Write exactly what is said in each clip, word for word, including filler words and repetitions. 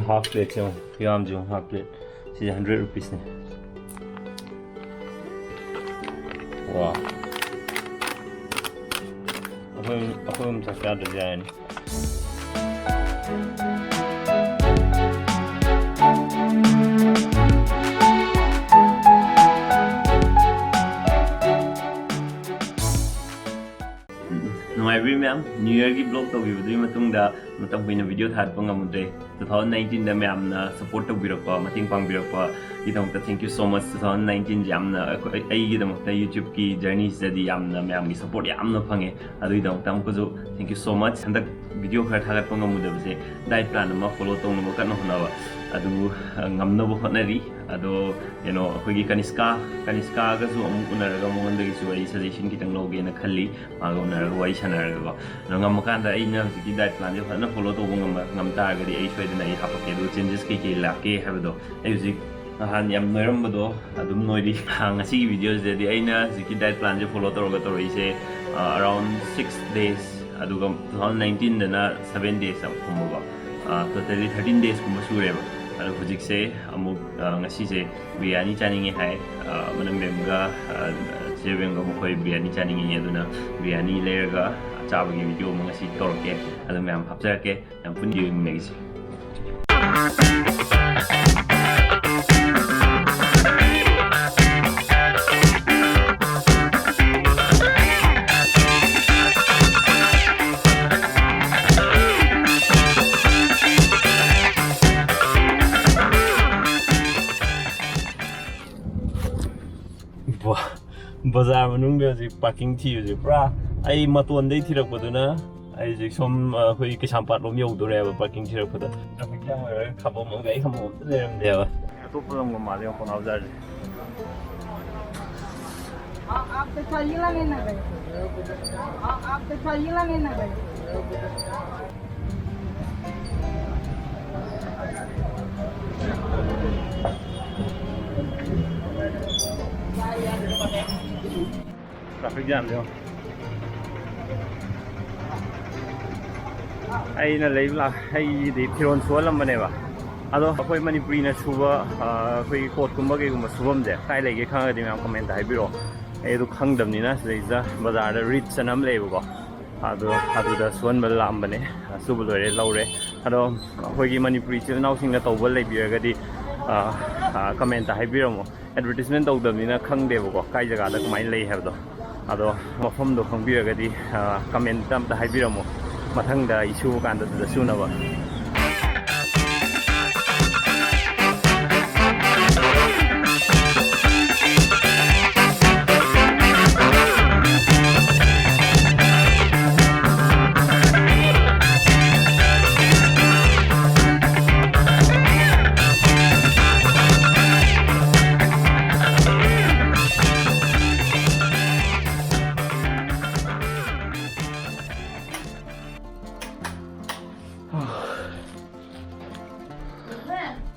Half plate ꯁꯦ ꯌꯦꯡꯉꯣ, ꯈꯨꯌꯥꯝꯁꯦ ꯌꯦꯡꯉꯣ, half plate꯫ ꯁꯤꯁꯦ hundred rupees ꯅꯦ꯫ ꯋꯥ꯫ ꯑꯩꯈꯣꯏ, ꯑꯩꯈꯣꯏ ꯑꯍꯨꯝ ꯆꯥꯛ ꯆꯥꯗ꯭ꯔꯁꯨ ꯌꯥꯔꯅꯤ꯫ ꯅꯨꯡꯉꯥꯏꯕ꯭ꯔꯤ ꯃꯌꯥꯝ? New Year ꯒꯤ vlog ꯇꯧꯈꯤꯕꯗꯨꯒꯤ ꯃꯇꯨꯡꯗ ꯃꯇꯝ ꯀꯨꯏꯅ video ꯊꯥꯒꯠꯄ ꯉꯝꯃꯨꯗ꯭ꯔꯦ꯫ Two thousand nineteen ꯗ ꯃꯌꯥꯝꯅ support ꯇꯧꯕꯤꯔꯛꯄ, ꯃꯇꯦꯡ ꯄꯥꯡꯕꯤꯔꯛꯄꯒꯤꯗꯃꯛꯇ thank you so much꯫ Two thousand nineteen ꯁꯦ ꯌꯥꯝꯅ ꯑꯩꯈꯣꯏ, ꯑꯩꯒꯤꯗꯃꯛꯇ YouTube ꯀꯤ journey ꯁꯤꯗꯗꯤ ꯌꯥꯝꯅ ꯃꯌꯥꯝꯒꯤ support ꯌꯥꯝꯅ ꯐꯪꯉꯦ꯫ ꯑꯗꯨꯒꯤꯗꯃꯛꯇ ꯑꯃꯨꯛꯀꯁꯨ thank you so much꯫ ꯍꯟꯗꯛ video ꯈꯔ ꯊꯥꯒꯠꯄ ꯉꯝꯃꯨꯗꯕꯁꯦ diet plan ꯑꯃ follow ꯇꯧꯅꯕ ꯀꯟꯅ ꯍꯣꯠꯅꯕ, ꯑꯗꯨ, ꯑ, ꯉꯝꯅꯕ ꯍꯣꯠꯅꯔꯤ꯫ ꯑꯗꯣ, you know, ꯑꯩꯈꯣꯏꯒꯤ ꯀꯅꯤꯁꯀꯥ, ꯀꯅꯤꯁꯀꯥꯒꯁꯨ ꯑꯃꯨꯛ ꯎꯅꯔꯒ ꯃꯉꯣꯟꯗꯒꯤꯁꯨ ꯑꯩ suggestion ꯈꯤꯇꯪ ꯂꯧꯒꯦꯅ ꯈꯜꯂꯤ꯫ ꯃꯥꯒ ꯎꯅꯔꯒ ꯋꯥꯔꯤ ꯁꯥꯟꯅꯔꯒꯀꯣ꯫ ꯑꯗꯣ ꯉꯝꯃꯀꯥꯟꯗ ꯑꯩꯅ ꯍꯧꯖꯤꯛꯀꯤ diet plan ꯁꯦ ꯐꯖꯅ follow ꯇꯧꯕ ꯉꯝꯕ, ꯉꯝ ꯇꯥꯔꯒꯗꯤ ꯑꯩ ꯁꯣꯏꯗꯅ ꯑꯩ ꯍꯥꯞꯄꯛꯀꯦ꯫ ꯑꯗꯨꯒ changes ꯀꯩꯀꯩ ꯂꯥꯛꯀꯦ ꯍꯥꯏꯕꯗꯣ, ꯑꯩ ꯍꯧꯖꯤꯛ ꯅꯍꯥꯟ ꯌꯥꯝ ꯅꯣꯏꯔꯝꯕꯗꯣ ꯑꯗꯨꯝ ꯅꯣꯏꯔꯤ꯫ ꯉꯁꯤꯒꯤ video ꯁꯤꯗꯗꯤ ꯑꯩꯅ ꯍꯧꯖꯤꯛꯀꯤ diet plan ꯁꯦ follow ꯇꯧꯔꯒ ꯇꯧꯔꯛꯏꯁꯦ, ꯑ, around six days, ꯑꯗꯨꯒ two thousand nineteen ꯗꯅ seven days ꯀꯨꯝꯕꯀꯣ꯫ ꯑ, totally thirteen days ꯀꯨꯝꯕ ꯁꯨꯔꯦꯕ꯫ ꯑꯗꯣ ꯍꯧꯖꯤꯛꯁꯦ ꯑꯃꯨꯛ, ꯑ, ꯉꯁꯤꯁꯦ ꯕꯤꯔꯌꯥꯅꯤ ꯆꯥꯅꯤꯡꯉꯦ ꯍꯥꯏ꯫ ꯑ, ꯃꯅꯝꯕꯦꯝꯒ, ꯑ, ꯆꯦꯕꯦꯝꯒ ꯃꯈꯣꯏ ꯕꯤꯔꯌꯥꯅꯤ ꯆꯥꯅꯤꯡꯉꯦ, ꯑꯗꯨꯅ ꯕꯤꯔꯌꯥꯅꯤ ꯂꯩꯔꯒ ꯆꯥꯕꯒꯤ video ꯑꯃ ꯉꯁꯤ ꯇꯧꯔꯛꯀꯦ꯫ ꯑꯗꯨ ꯃꯌꯥꯝ ꯍꯥꯞꯆꯔꯛꯀꯦ, ꯌꯥꯝ ꯄꯨꯟꯅ ꯌꯦꯡꯃꯤꯟꯅꯈꯤꯁꯤ꯫ ꯕꯖꯥꯔ ꯃꯅꯨꯡꯗ ꯍꯧꯖꯤꯛ parking ꯊꯤꯕꯁꯦ ꯄꯨꯔꯥ, ꯑꯩ ꯃꯇꯣꯟꯗꯩ ꯊꯤꯔꯛꯄꯗꯨꯅ ꯑꯩ ꯍꯧꯖꯤꯛ ꯁꯣꯝ, ꯑ, ꯑꯩꯈꯣꯏ ꯀꯩꯁꯥꯝꯄꯥꯠ ꯂꯣꯝ ꯌꯧꯗꯣꯔꯦꯕ parking ꯊꯤꯔꯛꯄꯗ꯫ Traffic jam ꯑꯣꯏꯔꯒ ꯈꯥꯝꯕꯝ ꯑꯃ, ꯒꯥꯔꯤ ꯈꯥꯝꯕꯝ ꯑꯝꯇ ꯂꯩꯔꯝꯗꯦꯕ꯫ ꯑꯇꯣꯞꯄ ꯂꯝꯒ ꯃꯥꯜꯂꯦ ꯄꯥꯎꯅꯥ ꯕꯖꯥꯔꯁꯦ꯫ आप तो चलिए लगे ना गए। आप तो चलिए लगे ना गए। Traffic jam ꯁꯦ ꯌꯦꯡꯉꯣ꯫ ꯑꯩꯅ ꯂꯩꯕ ꯂꯥꯛ-, ꯑꯩꯗꯤ ꯐꯤꯔꯣꯜ ꯁꯨꯍꯜꯂꯝꯕꯅꯦꯕ꯫ ꯑꯗꯣ ꯑꯩꯈꯣꯏ ꯃꯅꯤꯄꯨꯔꯤꯅ ꯁꯨꯕ, ꯑ, ꯑꯩꯈꯣꯏꯒꯤ ꯀꯣꯠꯀꯨꯝꯕ ꯀꯩꯒꯨꯝꯕ ꯁꯨꯐꯝꯁꯦ ꯀꯥꯏ ꯂꯩꯒꯦ ꯈꯪꯉꯒꯗꯤ ꯃꯌꯥꯝ ꯀꯃꯦꯟꯇ ꯍꯥꯏꯕꯤꯔꯛꯑꯣ꯫ ꯑꯩ ꯑꯗꯨ ꯈꯪꯗꯕꯅꯤꯅ ꯁꯤꯗꯩꯁꯤꯗ ꯕꯖꯥꯔꯗ ꯔꯤꯠꯁ ꯑꯅ ꯑꯃ ꯂꯩꯌꯦꯕꯀꯣ, ꯑꯗꯣ ꯑꯗꯨꯗ ꯁꯨꯍꯟꯕ ꯂꯥꯛꯑꯝꯕꯅꯦ꯫ ꯁꯨꯕ ꯂꯣꯏꯔꯦ, ꯂꯧꯔꯦ꯫ ꯑꯗꯣ ꯑꯩꯈꯣꯏꯒꯤ ꯃꯅꯤꯄꯨꯔꯤ ꯏꯆꯤꯜ ꯏꯅꯥꯎꯁꯤꯡꯅ ꯇꯧꯕ ꯂꯩꯕꯤꯔꯒꯗꯤ, ꯑ, ꯑ, ꯀꯃꯦꯟꯇ ꯍꯥꯏꯕꯤꯔꯝꯃꯣ꯫ ꯑꯦꯗꯚꯔꯇꯤꯁꯃꯦꯟ ꯇꯧꯗꯕꯅꯤꯅ ꯈꯪꯗꯦꯕꯀꯣ, ꯀꯥꯏ ꯖꯒꯥꯗ ꯀꯃꯥꯏꯅ ꯂꯩ ꯍꯥꯏꯕꯗꯣ꯫ ꯑꯗꯣ ꯃꯐꯝꯗꯣ ꯈꯪꯕꯤꯔꯒꯗꯤ, ꯑ, ꯀꯃꯦꯟꯇ ꯑꯝꯇ ꯍꯥꯏꯕꯤꯔꯝꯃꯣ, ꯃꯊꯪꯗ ꯑꯩ ꯁꯨꯕ ꯀꯥꯟꯗ ꯑꯗꯨꯗ ꯁꯨꯅꯕ꯫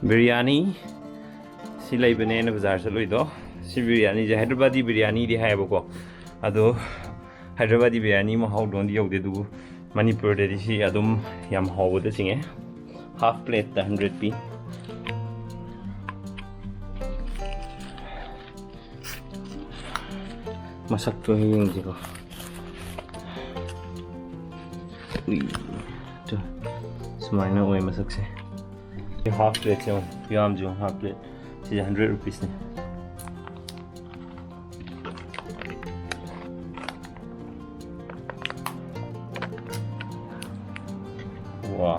ꯕꯤꯔꯌꯥꯅꯤ ꯁꯤ ꯂꯩꯕꯅꯦ ꯑꯩꯅ ꯕꯖꯥꯔ ꯆꯠꯂꯨꯏꯗꯣ꯫ ꯁꯤ ꯕꯤꯔꯌꯥꯅꯤꯁꯦ ꯍꯥꯏꯗ꯭ꯔꯕꯥꯗꯤ ꯕꯤꯔꯌꯥꯅꯤꯗꯤ ꯍꯥꯏꯌꯦꯕꯀꯣ, ꯑꯗꯣ ꯍꯥꯏꯗ꯭ꯔꯕꯥꯗꯤ ꯕꯤꯔꯌꯥꯅꯤ ꯃꯍꯥꯎꯗꯣꯝꯗꯤ ꯌꯧꯗꯦ, ꯑꯗꯨꯕꯨ ꯃꯅꯤꯄꯨꯔꯗꯗꯤ ꯁꯤ ꯑꯗꯨꯝ ꯌꯥꯝ ꯍꯥꯎꯕꯗ ꯆꯤꯡꯉꯦ꯫ ꯍꯥꯐ ꯄ꯭ꯂꯦꯠꯇ ꯍꯟꯗ꯭ꯔꯦꯠ ꯄꯤ꯫ ꯃꯁꯛꯇꯣ ꯌꯦꯡꯁꯤꯀꯣ꯫ ꯎꯏ, ꯇꯨ, ꯁꯨꯃꯥꯏꯅ ꯑꯣꯏ ꯃꯁꯛꯁꯦ꯫ ꯁꯤ ꯍꯥꯐ ꯄ꯭ꯂꯦꯠꯁꯦ ꯌꯦꯡꯉꯣ, ꯐꯤꯌꯥꯝꯁꯦ ꯌꯦꯡꯉꯣ, ꯍꯥꯐ ꯄ꯭ꯂꯦꯠ꯫ ꯁꯤꯁꯦ ꯍꯟꯗ꯭ꯔꯦꯠ ꯔꯨꯄꯤꯁꯅꯦ꯫ ꯋꯥ꯫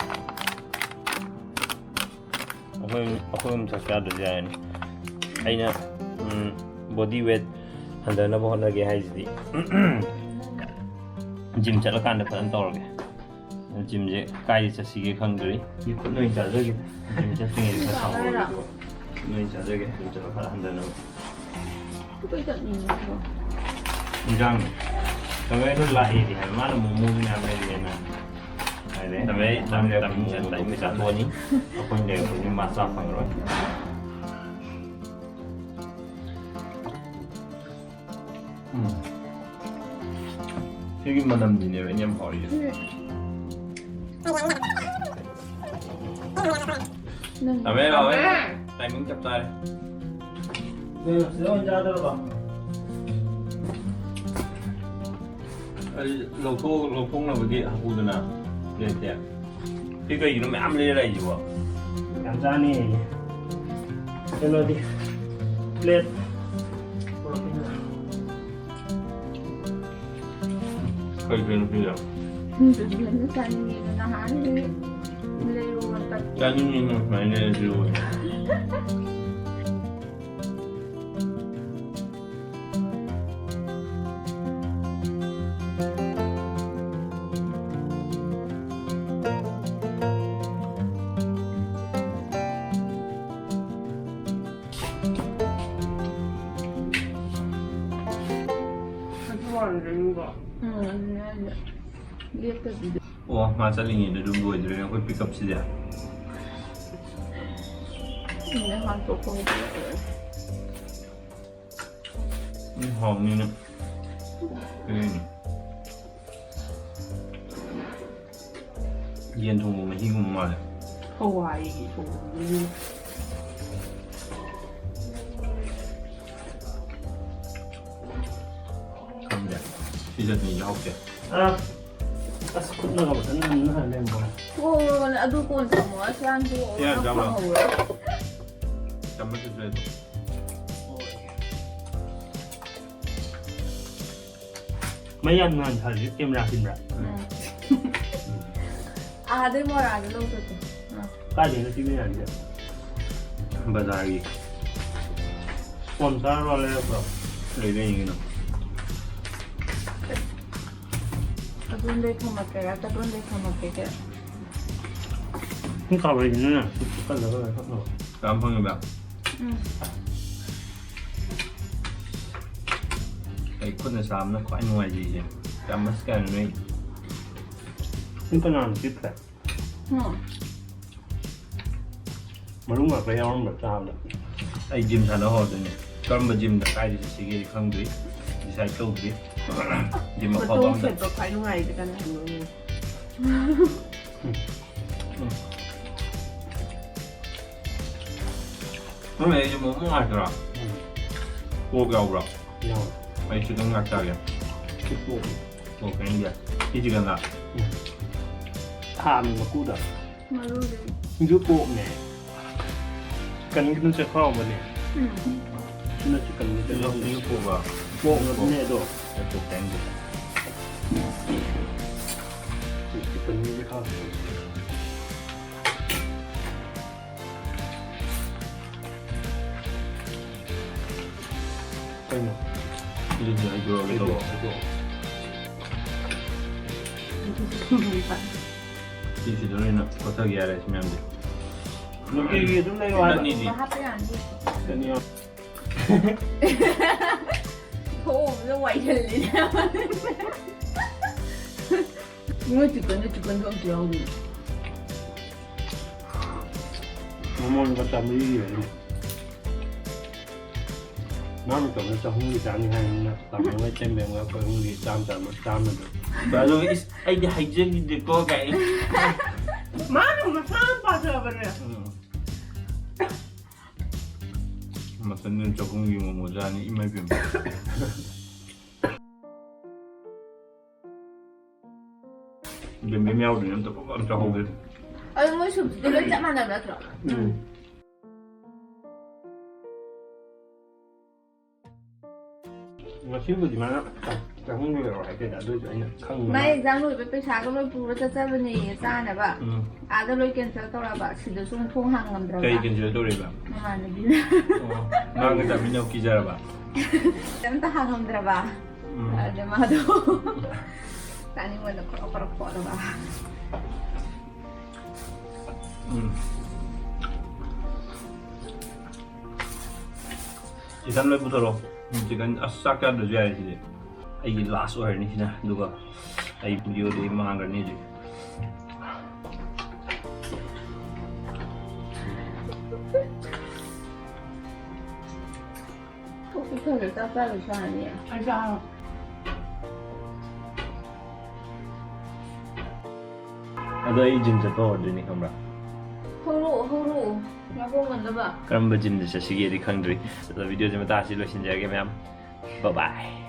ꯑꯩꯈꯣꯏ, ꯑꯩꯈꯣꯏ ꯑꯍꯨꯝ ꯆꯥꯛ ꯆꯥꯗ꯭ꯔꯁꯨ ꯌꯥꯔꯅꯤ꯫ ꯑꯩꯅ, ꯎꯝ, ꯕꯣꯗꯤ ꯋꯦꯠ ꯍꯟꯊꯅꯕ ꯍꯣꯠꯅꯒꯦ ꯍꯥꯏꯁꯤꯗꯤ꯫ ꯖꯤꯝ ꯆꯠꯂꯀꯥꯟꯗ ꯐꯖꯅ ꯇꯧꯔꯒꯦ꯫ ꯖꯤꯝꯁꯦ ꯀꯥꯏꯗ ꯆꯠꯁꯤꯒꯦ ꯈꯪꯗ꯭ꯔꯤ꯫ ꯈꯨꯠꯅ ꯑꯣꯏꯅ ꯆꯥꯖꯒꯦ꯫ ꯖꯤꯝ ꯆꯠꯇ꯭ꯔꯤꯉꯩꯗ ꯈꯔ ꯁꯥꯎꯍꯧꯔꯒꯦ꯫ ꯈꯨꯠꯅ ꯑꯣꯏꯅ ꯆꯥꯖꯒꯦ꯫ ꯖꯤꯝ ꯆꯠꯂ ꯈꯔ ꯍꯟꯊꯅꯕ꯫ ꯀꯣꯏ ꯆꯠꯅꯤꯡꯉꯦ꯫ ꯏꯟꯖꯥꯡ ꯀꯃꯥꯏꯅ ꯂꯥꯛꯏꯗꯤ ꯍꯥꯏꯕ꯫ ꯃꯥꯅ ꯃꯣꯃꯣꯒꯤ ꯃꯌꯥꯝ ꯂꯩꯔꯤꯑꯅ ꯍꯥꯏꯔꯦ꯫ ꯇꯃꯦ, ꯇꯃꯦ, ꯇꯃꯦ, ꯃꯣꯃꯣ ꯇꯃꯦ, ꯆꯥꯊꯣꯛꯑꯅꯤ꯫ ꯑꯩꯈꯣꯏꯅ ꯂꯩꯔꯛꯄꯅꯤ ꯃꯥ ꯆꯥ ꯐꯪꯉꯔꯣꯏ꯫ ꯎꯝ꯫ ꯁꯤꯒꯤ ꯃꯅꯝꯁꯤꯅꯦꯕ ꯑꯩꯅ ꯌꯥꯝ ꯍꯥꯎꯔꯤꯁꯦ꯫ ꯎꯝ꯫ ꯅꯪ ꯊꯝꯃꯦ, ꯊꯝꯃꯦ꯫ ꯊꯝꯃꯦ꯫ ꯇꯥꯏꯃꯤꯡ ꯆꯞ ꯆꯥꯔꯦ꯫ ꯀꯩꯅꯣ, ꯁꯤꯗ ꯑꯣꯏꯅ ꯆꯥꯗꯧꯔꯕ? ꯑꯩ ꯂꯧꯊꯣꯛ-, ꯂꯧꯊꯣꯛꯅꯕꯒꯤ ꯍꯥꯄꯨꯗꯅ ꯄ꯭ꯂꯦꯠꯁꯦ꯫ ꯁꯤ ꯀꯩꯒꯤꯅꯣ ꯃꯌꯥꯝ ꯂꯩꯔ ꯂꯥꯛꯏꯁꯤꯕꯣ? ꯌꯥꯝ ꯆꯥꯅꯤꯌꯦ꯫ ꯀꯩꯅꯣꯗꯤ, ꯄ꯭ꯂꯦꯠ꯫ ꯀꯩ ꯀꯩꯅꯣ ꯄꯤꯔꯤꯗꯣ? ꯎꯝ, ꯆꯥꯅꯤꯡꯉꯦ꯫ ꯅꯍꯥꯟꯗꯤ ꯂꯩꯔꯣ ꯇꯞ-, ꯆꯥꯅꯤꯡꯉꯦ, ꯁꯨꯃꯥꯏꯅ ꯂꯩꯔꯁꯤꯔꯣ? ꯑꯗꯨ ꯋꯥꯡꯗ꯭ꯔꯤꯕꯣ? ꯎꯝ, ꯑꯗꯨꯅꯦ ꯍꯥꯏꯁꯦ꯫ ꯂꯦꯞꯇꯕꯤꯗ꯫ ꯑꯣ, ꯃꯥ ꯆꯠꯂꯤꯉꯩꯗ ꯑꯗꯨꯝ ꯂꯣꯏꯗꯣꯏꯔꯦ ꯑꯩꯈꯣꯏ pickup ꯁꯤꯗꯤ꯫ ꯎꯝ, ꯍꯥꯟꯇꯣꯛꯄ ꯍꯧꯖꯤꯜꯂꯛꯑꯦ꯫ ꯎꯝ, ꯍꯥꯎꯅꯤꯅꯦ꯫ ꯎꯝ꯫ ꯌꯦꯟ ꯊꯣꯡꯕ ꯃꯍꯤꯒꯨꯝꯕ ꯃꯥꯜꯂꯦ꯫ ꯍꯋꯥꯏꯒꯤ ꯊꯣꯡꯕ ꯃꯍꯤ꯫ ꯈꯪꯗꯦ꯫ ꯁꯤ ꯆꯠꯅꯤꯁꯦ ꯍꯥꯎꯇꯦ꯫ ꯑ, ꯑꯁ, ꯈꯨꯠꯅꯒ ꯐꯖꯅ ꯅꯝꯅ ꯂꯩꯔꯝꯕ꯫ ꯍꯣꯏ, ꯍꯣꯏ, ꯍꯣꯏ, ꯑꯗꯨ ꯀꯣꯟ ꯊꯝꯃꯣ꯫ ꯑꯁ, ꯌꯥꯝ ꯊꯣꯛꯑꯣ꯫ ꯁꯤ ꯌꯥꯝ ꯌꯥꯝ ꯆꯥꯕ꯭ꯔꯣ? ꯐꯪꯍꯧꯔꯣꯏ꯫ ꯆꯥꯃꯁ ꯑꯗꯨ ꯂꯩꯇ꯭ꯔꯣ? ꯃꯩ ꯌꯥꯝ ꯉꯥꯟ ꯊꯥꯜꯂꯤ, camera ꯈꯤꯟꯕ꯭ꯔꯥ? ꯎꯝ꯫ ꯑꯥꯗꯩ ꯃꯣꯔꯥꯗ ꯂꯧ ꯆꯠꯇꯣꯏ꯫ ꯑꯥ꯫ ꯀꯥꯏꯗꯩꯅꯣ ꯁꯤ ꯃꯌꯥꯝꯁꯦ? ꯕꯖꯥꯔꯒꯤ꯫ Sponsor ꯔꯣ ꯂꯩꯔꯛꯄ꯭ꯔꯣ? ꯂꯩꯔꯛꯏꯅꯤ ꯀꯩꯅꯣ꯫ ꯑꯗꯣꯝꯗꯩ ꯊꯝꯃꯛꯀꯦꯔꯥ, ꯀꯗꯣꯝꯗꯩ ꯊꯝꯃꯛꯀꯦ? ꯁꯨꯝ ꯀꯥꯎꯔꯛꯏꯗꯅ, ꯁꯨꯝ ꯀꯜꯂꯒ ꯂꯩꯈꯠꯅꯕ꯫ ꯀꯌꯥꯝ ꯐꯪꯉꯤꯕ? ꯎꯝ꯫ ꯑꯩ ꯈꯨꯠꯅ ꯆꯥꯕꯅ ꯈ꯭ꯋꯥꯏ ꯅꯨꯡꯉꯥꯏꯖꯩꯁꯦ꯫ ꯆꯥꯃꯁ ꯀꯌꯥꯅꯣ ꯅꯣꯏ? ꯁꯤ ꯀꯅꯥꯅ ꯄꯤꯈ꯭ꯔꯦ? ꯎꯝ꯫ ꯃꯔꯨ ꯉꯥꯛꯇ ꯌꯥꯎꯔꯝꯕ ꯆꯥꯕꯗ꯫ ꯑꯩ gym ꯁꯥꯟꯅ ꯍꯧꯔꯗꯣꯏꯅꯦ꯫ ꯀꯔꯝꯕ gymꯗ ꯀꯥꯏꯗ ꯆꯠꯁꯤꯒꯦꯗꯤ ꯈꯪꯗ꯭ꯔꯤ꯫ Decide ꯇꯧꯗ꯭ꯔꯤ꯫ Gym ꯑꯐꯕ ꯐꯣꯇꯣ ꯑꯝꯗ꯫ ꯁꯦꯠꯄ ꯈ꯭ꯋꯥꯏ ꯅꯨꯡꯉꯥꯏꯔꯤꯁꯦ ꯀꯅꯥꯅꯣ? ꯎꯝ꯫ ꯅꯪ ꯑꯩꯁꯦ ꯃꯣꯃꯣ ꯍꯥꯏꯗ꯭ꯔꯥ? ꯎꯝ꯫ ꯄꯣꯛ ꯌꯥꯎꯕ꯭ꯔꯥ? ꯌꯥꯎꯋꯦ꯫ ꯑꯩ ꯈꯤꯇꯪ ꯉꯥꯛ ꯆꯥꯒꯦ꯫ ꯁꯤ ꯄꯣꯛꯅꯤ꯫ ꯄꯣꯛ ꯆꯥꯅꯤꯡꯗꯦ꯫ ꯁꯤ ꯆꯤꯛꯀꯟꯂ? ꯎꯝ꯫ ꯊꯥꯃꯤ ꯃꯀꯨꯗ꯫ ꯃꯔꯨꯗꯨ꯫ ꯁꯤꯁꯨ ꯄꯣꯛꯅꯦ꯫ ꯆꯤꯛꯀꯟꯒꯤꯗꯨ ꯆꯦꯈꯥꯎ ꯑꯃꯅꯦ꯫ ꯎꯝ꯫ ꯁꯤꯅ ꯆꯤꯛꯀꯟꯒꯤ ꯆꯦꯈꯥꯎ꯫ ꯁꯤꯁꯨ ꯄꯣꯛꯂ? ꯄꯣꯛꯅꯕꯅꯦ ꯑꯗꯣ꯫ ꯑꯩ ꯄꯣꯛ ꯆꯥꯅꯤꯡꯗꯦ꯫ ꯁꯤ ꯆꯤꯛꯀꯟꯒꯤ ꯆꯦꯈꯥꯎ꯫ ꯀꯩꯅꯣ? ꯑꯗꯨꯗꯤ ꯍꯥꯏꯗꯣꯔꯛꯑꯒꯦ ꯇꯧꯕ꯫ ꯍꯥꯏꯗꯣꯛꯑꯣ, ꯍꯥꯏꯗꯣꯛꯑꯣ꯫ ꯁꯤꯁꯤꯗ ꯑꯣꯏꯅ ꯀꯣꯠꯊꯒꯦ ꯌꯥꯔꯦ ꯁꯤ ꯃꯌꯥꯝꯁꯦ꯫ ꯅꯨꯡꯇꯤꯒꯤ ꯑꯗꯨꯝ ꯂꯩꯔꯣ ꯍꯥꯏꯕ꯫ ꯆꯠꯅꯤꯗꯤ꯫ ꯍꯥꯞꯄ ꯌꯥꯅꯤ꯫ ꯆꯠꯅꯤ꯫ ꯊꯣꯡꯗ ꯋꯥꯏꯁꯜꯂꯤꯅꯦ꯫ ꯃꯣꯏ ꯆꯤꯛꯀꯟꯗ ꯆꯤꯛꯀꯟꯗꯣ ꯑꯝꯇ ꯌꯥꯎꯗꯦ꯫ ꯃꯃꯣꯟ ꯂꯨꯄꯥ ꯆꯥꯃꯔꯤꯒꯤ ꯑꯣꯏꯔꯝꯅꯤ꯫ ꯃꯥ ꯃꯇꯝꯗ ꯆꯍꯨꯝꯒꯤ ꯆꯥꯅꯤ ꯍꯥꯏꯕꯅꯤꯅ ꯇꯥꯃꯣꯒ ꯏꯆꯦꯝꯕꯦꯝꯒ ꯑꯩꯈꯣꯏ ꯑꯍꯨꯝꯒꯤ ꯆꯥꯝꯃ ꯆꯥꯝꯃ ꯆꯥꯝꯃꯗꯣ꯫ ꯑꯗꯣ ꯏꯁ, ꯑꯩꯗꯤ ꯍꯥꯏꯖꯈꯤꯗꯦꯀꯣ ꯀꯥꯏ꯫ ꯃꯥꯅ ꯃꯁꯥꯅ ꯄꯥꯖꯕꯅꯦ꯫ ꯎꯝ꯫ ꯃꯊꯟꯗ ꯆꯍꯨꯝꯒꯤ ꯃꯣꯃꯣ ꯆꯥꯅꯤ, ꯏꯃꯥꯏ ꯄꯦꯝꯃ꯫ ꯕꯦꯝꯕꯦꯝ ꯌꯥꯎꯗ꯭ꯔꯤꯅꯦ ꯑꯝꯇ ꯄꯪꯆꯥ ꯆꯥꯍꯧꯒꯦ꯫ ꯑꯗꯣ ꯃꯣꯏ ꯁꯨꯞꯁꯤꯗꯤ ꯂꯣꯏ ꯆꯞ ꯃꯥꯟꯅꯕ ꯅꯠꯇ꯭ꯔꯣ? ꯎꯝ꯫ ꯉꯁꯤꯕꯨꯗꯤ ꯃꯥꯅ ꯆꯍꯨꯝꯒꯤ ꯂꯩꯔꯛꯑꯣ ꯍꯥꯏꯗꯦꯗ, ꯑꯗꯨꯏꯁꯨ ꯑꯩꯅ ꯈꯪꯕ ꯃꯥꯏ ꯃꯥ-, ꯑꯦꯛꯖꯥꯝ ꯂꯣꯏꯕ ꯄꯩꯁꯥꯒ ꯂꯣꯏ ꯄꯨꯔ ꯆꯠꯆꯕꯅꯦꯌꯦ ꯆꯥꯅꯕ꯫ ꯎꯝ꯫ ꯑꯥꯗ ꯂꯣꯏ ꯀꯦꯟꯁꯦꯜ ꯇꯧꯔꯕ, ꯁꯤꯗꯁꯨ ꯑꯃꯨꯛ ꯊꯣꯡ ꯍꯥꯡꯉꯝꯗ꯭ꯔꯕ꯫ ꯀꯩ ꯀꯦꯟꯁꯦꯜ ꯇꯧꯔꯤꯕ? ꯃꯃꯥꯟꯅꯕꯤꯅ꯫ ꯑꯣ, ꯅꯪꯒ ꯆꯥꯃꯤꯟꯅꯕ ꯀꯤꯖꯔꯕ? ꯑꯝꯇ ꯍꯥꯡꯉꯝꯗ꯭ꯔꯕ꯫ ꯎꯝ꯫ ꯑꯗ ꯃꯥꯗꯣ ꯆꯥꯅꯤꯡꯕꯗ ꯈ꯭ꯔꯣꯛ ꯈ꯭ꯔꯣꯛ ꯈꯣꯠꯂꯒ꯫ ꯎꯝ꯫ ꯆꯤꯛꯀꯟ ꯂꯣꯏ ꯄꯨꯊꯣꯔꯛꯑꯣ꯫ ꯎꯝ, ꯆꯤꯛꯀꯟ, ꯑꯁ, ꯆꯥꯛ ꯆꯥꯗ꯭ꯔꯁꯨ ꯌꯥꯔꯦ ꯁꯤꯗꯤ꯫ ꯑꯩꯒꯤ ꯂꯥꯁ ꯑꯣꯏꯔꯅꯤ ꯁꯤꯅ, ꯑꯗꯨꯒ ꯑꯩ ꯚꯤꯗꯤꯑꯣꯗꯒꯤ ꯃꯥꯡꯈ꯭ꯔꯅꯤ ꯍꯧꯖꯤꯛ꯫ ꯄꯨꯛ ꯄꯤꯛ ꯊꯜꯂꯦ, ꯆꯥꯛ ꯆꯥꯗ꯭ꯔꯁꯨ ꯌꯥꯔꯅꯤ꯫ ꯑꯩ ꯆꯥꯔꯣ꯫ ꯑꯗꯣ ꯑꯩ ꯖꯤꯝ ꯆꯠꯄ ꯍꯧꯔꯗꯣꯏꯅꯤ, ꯈꯪꯕ꯭ꯔꯥ? ꯍꯧꯔꯛꯑꯣ, ꯍꯧꯔꯛꯑꯣ꯫ ꯉꯥꯏꯈꯣ, ꯉꯝꯅꯕ꯫ ꯀꯔꯝꯕ ꯖꯤꯝꯗ ꯆꯠꯁꯤꯒꯦꯗꯤ ꯈꯪꯗ꯭ꯔꯤ꯫ ꯑꯗꯣ ꯚꯤꯗꯤꯑꯣꯁꯦ ꯃꯇꯥꯡꯁꯤ ꯂꯣꯏꯁꯤꯟꯖꯔꯒꯦ ꯃꯌꯥꯝ꯫ Bye bye.